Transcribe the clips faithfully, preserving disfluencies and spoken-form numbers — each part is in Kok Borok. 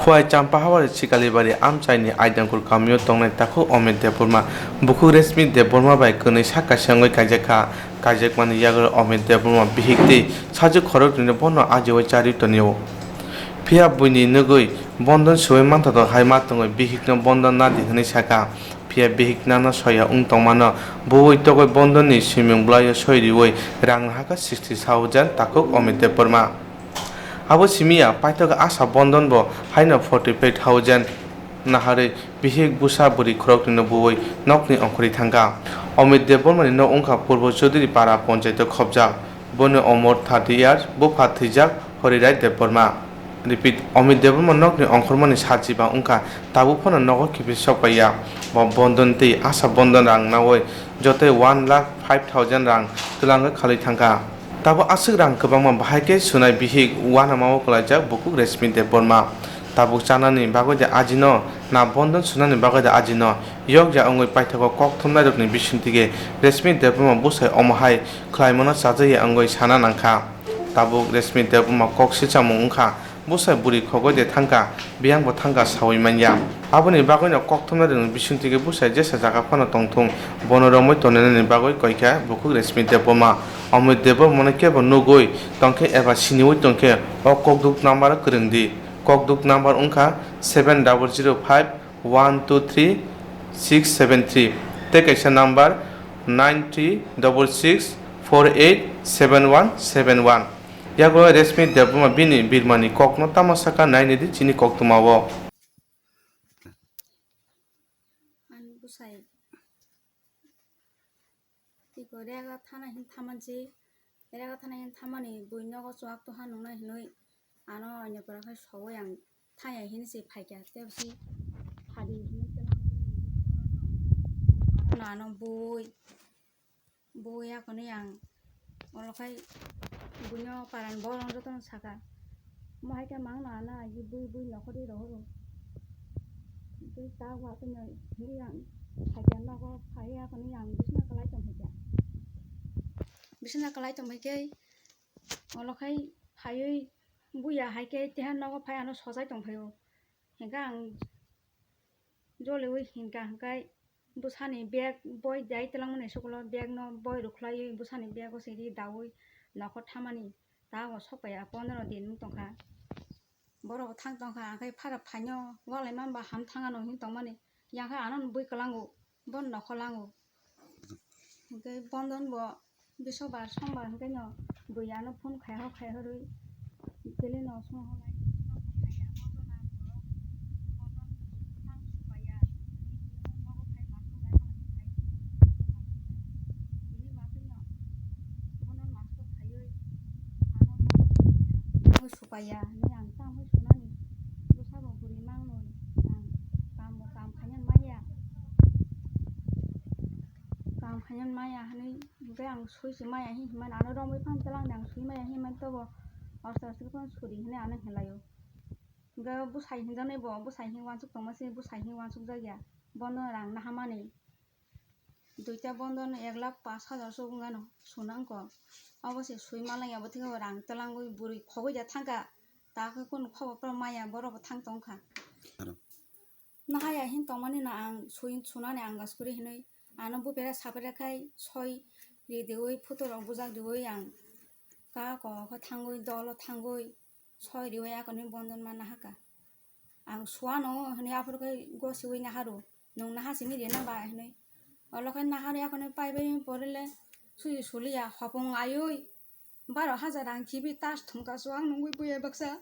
Khowai Champahawari Chikalibari amchaini Aidangkur kamio tongnai takhuk Amit Debbarma bukhuk Reshmi Debbarma bai kwnwi sak kaisa wngwi kaijakha. Kaijakmani yagulo Amit Debbarma bihik tei sajwk khoroknwino bono ajiui charwi tonio. Phiya buini nugwi bondon suui manthoto hai ma tongwi bihikno bondon nadi hwnwi sakha. Phiya bihik nano soya wng tongmano buui togwi bondonni swimung bwlaio soi riui rang nahakha sixty thousand takhuk Amit Debbarma. Abo simi ya paithak Asha Bondon bo haino forty five thousand naharwi bihik bwsa bwrwi khoroknwino buui nokni ongkhorwi thangkha. Amit Debbarmani nok wngkha Purbo Chaudhuri Para ponchaito khobjak. Boni omor thirty years, bupha thwijak Horirai Debbarma. Repeat, Amit Debbarma nokni ongkhormani sachi ba wngkha, tabuk phano nogo kiphil sok paiya. Bo Bondon tei Asha Bondon rang naui jotoi one lakh five thousand rang twlangwi khalwi thangkha. Tabuk aswk rang kwbangma bahai khe sunai bihik uanama o kwlaijak bukhuk Reshmi Debbarma. Tabuk chanani bagwi de ajino, na bondon sunani bagwi de ajino, yokya wngwi paithago kok thumnairokni bisingtwi khe Reshmi Debbarma bwsai omo hai khlaimano chajakya wngwi sana nangkha. Tabuk Reshmi Debbarma kok swchamung wngkha, bwsai bwrwi khogwi de thangkha, biyang bo thangkha saui manya. Aboni bagwino kok thumnairokni bisingtwi khe bwsai jesa jaga phano tongthung, bono romwi toninaini bagwi koikha bukhuk Reshmi Debbarma. Amit Debbarmano kebo nugwi tongkhe eba siniui tongkhe o kokduk number-o kwrwng di. Kokduk number wngkha seven double zero five one two three six seven three tei kaisa number nine three double six four eight seven one seven one. Yago Reshmi Debbarma bini birmani kokno tamo sakha nainidi chini koktwmao. Ani bwsai tiko rega thana hin thamansi, rega thana hin thamani bui nogo chuwak tuha nungnai hinui ano ani pura khai sogwi ang thaya hinsi phaikha tebsi phadi hinui twnangwi nungwi ano bui. Bo ya kwnwi ang olo khai buino parani borok jotono saka. Mo hai khe mangno ano agi bui bui nokhorwi rohoro. Tei ta watwi no hinwi ang phaikha nogo phaiya kwnwi ang bisina kwlai tongphaikha. Bisina kwlai tongphaikhe olo khai phaiwi buya hai khe teha nogo phai ano sojai tongphaio. Hinkhe ang joliui hinkha hinkhai bwsani bag boi dai twlangmani school-o bag no boi rwkhlaiwi bwsani bag o se ri daui nokhor thamani tago sokpaiya pondro din wng tongkha. Borok bo thang tongkha, hwnkhe phara phaino walai manba ham thangano hin tongmani, yang khe ano bui kwlango, bono nokhor lango. Hwnkhe Bondon bo Bisobar, Sombar hwnkhe no bui ano phone khai hok khai horwi tele no song hok lai. Bini bagwi no bono master khaiwi ano bo supaya hinwi ang tamo sunani bwsabo bwrwi mangnwi ang kambo kam khaina manya. Kam khaina maya hinwi hwnkhe ang sui se maya hinwi himani ano romwi phano twlangni ang sui maya hinwi mani tobo aste aste phano suri hinwi ano hinlaio. Hwnkhe bwsai hinjaknai bo bwsai hinwi uansuk tongma se bwsai hinwi uansuk jakya bono rang nahamani. Duita bondon ek lakh pash hajar se wngano suna wngkha. Abo se sui manlaiya, bo thikhe rang twlangwi bwrwi khogwi da thangkha. Ta khe kunu khobo phano maya, borok bo thang tongkha. Aro. Nahaya hin tongmani no ang sui sunani ang gaskuri hinwi ano bupera sapera khai soi ridiui photo rok bujak diui ang ka ko khe thangwi dolo thangwi soi riui akonwi bondon ma nahaka. Ang suano hinwi aphuru khe gosiui naharu, nwng naha simi rina ba hinwi. Olo khe naharwi akhorni paibai porile suji suliya, hopung aiwi baro hajar rang khibi tas thumka suang nungwi buya baksa.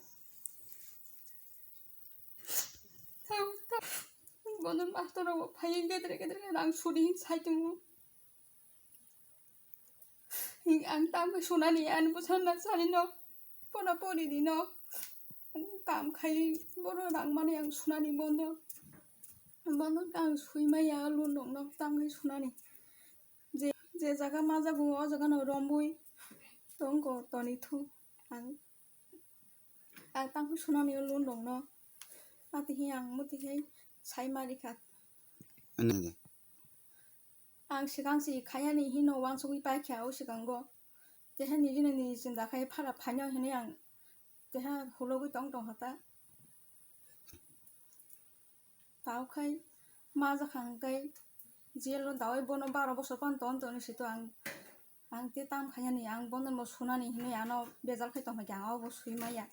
Bono master rok phaiwi gedre gedre rang suri hin sai tongo. Ang tamo sunani ani bwsano sanino pora pori dino kam khai boro rang mani ang sunani bondo bondo ang sui maya loan rok no tamo khai sunani je je jaga ma jago o jaga no romwi tongko toni thu ang. Ang tamo sunani o loan rok no ati hi ang muti khai sai mari kha. Ani de. Ang swkang se khaiyani hino uansugwi paikha o swkango. Teha nini nini chinta khai phara phaino hinwi ang teha hulogwi tong tong kha ta. Tao khai ma jakha hwnkhe jail o dawi bono baro bosor phano ton toni sito ang, ang te tam khainani, ang bono bo sunani hinwi ano bejal khai tongkha khe ang abo sui maya.